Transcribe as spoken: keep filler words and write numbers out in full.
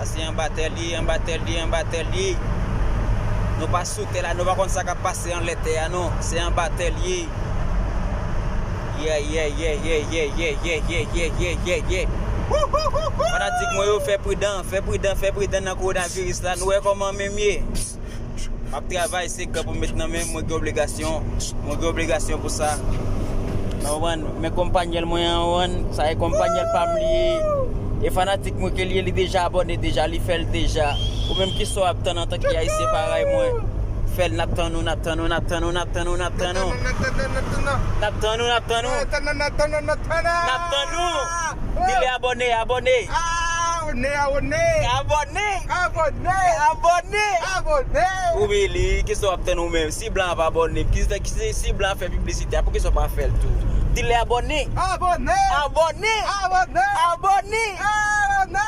Se anba tè l ye, anba tè l ye, anba tè l ye. Nou pa sou tè la, nou pa konn sa k ap pase anlè tè a non. Se anba tè l ye. Yeah, yeah, yeah, yeah, yeah, yeah, yeah, yeah, yeah, yeah, yeah, yeah, yeah, yeah. Fanatik mwen yo, fè pridan, fè pridan, fè pridan nan kowonaviris la. Nou wè kòman menm ye. M ap travay sekrè pou m met nan men m, mwen gen obligasyon. Mwen gen obligasyon pou sa. Nan konprann, men konpanyèl mwen an, konprann, sa e konpanyèl pa m li ye. E fanatik mwen ke li ye, li deja abòne deja, li fè l deja. Ou menm ki sa w ap tann antanke ayisyen parèy mwen? Fè l, n ap tann ou, n ap tann ou, n ap tann ou, n ap tann ou, n ap tann ou. N ap tann ou, n ap tann ou. N ap tann ou. Di lè abòne, abòne. Abòne, abòne. Abòne. Abòne. Abòne. Abòne. Ou byen li, ki sa w ap tann ou menm? Si blan ap abòne, ki, ki, si blan ap fè piblisite a, poukisa w pa fè l tou? Di lè abòne. Abòne. Abòne. Abòne. Abòne. Abòne.